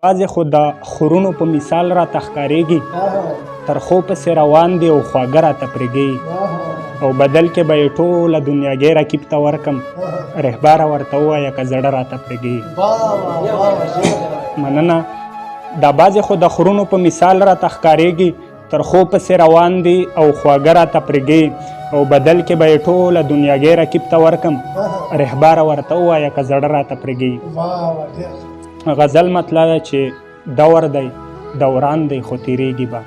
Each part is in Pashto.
بعضې خو د خورونو په مثال راته ښکارېږي، تر خو پسې روان دي او خواږه راته پرېږي، او بدل کې به یې ټوله دنیاګۍ رقیب ته ورکم، رهبره ورته ووایه که زړه راته پرېږي. مننه. دا بعضې خو د خورونو په مثال راته ښکارېږي، تر خو پسې روان دي او خواږه راته پرېږي، او بدل کې به یې ټوله دنیاګۍ رقیب ته ورکم، رهبره ورته ووایه که زړه راته پرېږي. غزل مطلع ده چې دور دی دوران دی خو تیریږي به،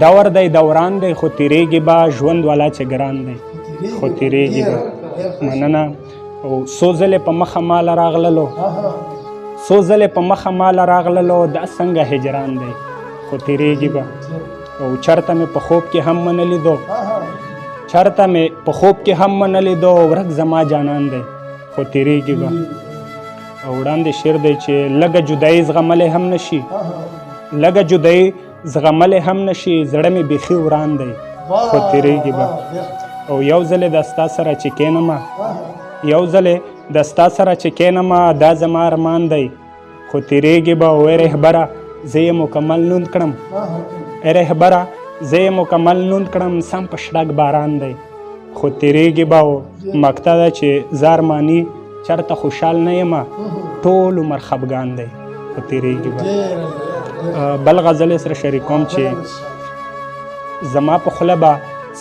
دور دی دوران دی خو تیریږي به، ژوند والا چې ګران دی خو تیریږي به. مننه. او څو ځلې په مخه ماله راغللو، څو ځلې په مخه ماله راغللو، دا څنګه هجران دی خو تیریږي به. او چرته مې په خوب کې هم منه لیدو، چرته مې په خوب کې هم منه لیدو، ورک زما جانان دی خو تیریږي به. او وړاندې شعر دی چې لږه جدایي زغملی هم نشي، لږه جدایي زغملی هم نشي، زړه مې بیخي وران دی خو تیریږي به. او یو ځلې د ستا سره چې کښېنمه، یو ځلې د ستا سره چې کښېنمه، دا زما ارمان دی خو تیریږي به. او ای رهبره زه یې مکمل نوند کړم، ای رهبره زه یې مکمل نوند کړم، سم په شړک باران دی خو تیریږي به. او مکته ده چې زه ارماني چرته خوشحال نه یم، ټول عمر خفګان دی خو تیریږي به. بل غزل سره شریکوم چې زما په خوله به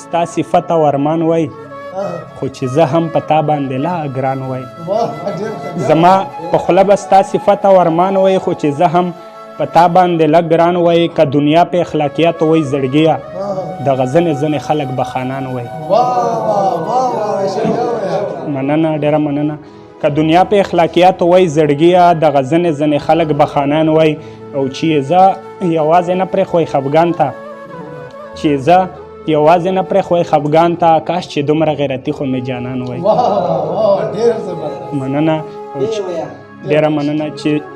ستا صفت او ارمان وای، خو چې زه هم په تا باندې لا ګران وای. زما په خوله به ستا صفت او ارمان وای، خو چې زه هم په تا باندې لا ګران وای. که دنیا په اخلاقیاتو وای زړګیه، دغه ځنې ځنې خلک به خانان وای. مننه، ډېره مننه. که دنیا په اخلاقیاتو وای زړګیه، دغه ځنې ځنې خلک به خانان وای. او چې زه یوازې نه پرېښوی خفګان ته، چې زه یوازې نه پرېښوی خفګان ته، کاش چې دومره غیرتي خو مې جانان وای. مننه، ډېره مننه.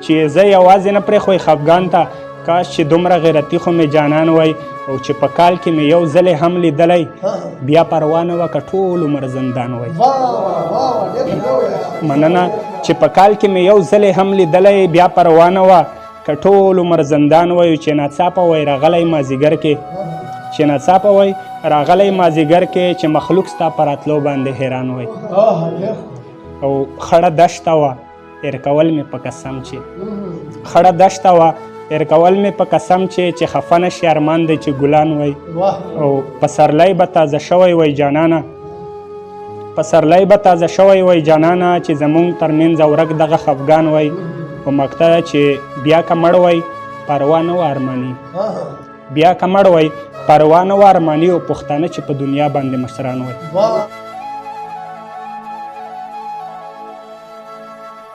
چې زه یوازې نه پرېښوی خفګان ته، کاش چې دومره غیرتي خو مې جانان وای. او چې په کال کې مې یو ځلې هم لیدلی، بیا پروا نه وه که ټول عمر زندان وای. مننه. چې په کال کې مې یو ځلې هم لیدلی، بیا پروا نه وه که ټول عمر زندان وای. چې ناڅاپه وای راغلی مازیګر کې، چې ناڅاپه وای راغلی مازیګر کې، چې مخلوق ستا په راتلو باندې حیران وای. او خړه دښته وه هېر کول مې په قسم چې، خړه دښته وه هېر کول مې په قسم چې خفه نه شي ارمان دی چې ګلان وای. او پسرلی به تازه شوی وای جانانه، پسرلی به تازه شوی وای جانانه، چې زمونږ ترمنځ ورک دغه خفګان وای. په مقطع چې بیا که مړ وای پروا نه وه ارماني، بیا که مړ وای پروا نه وه ارماني، او پښتانه چې په دنیا باندې مشران وای.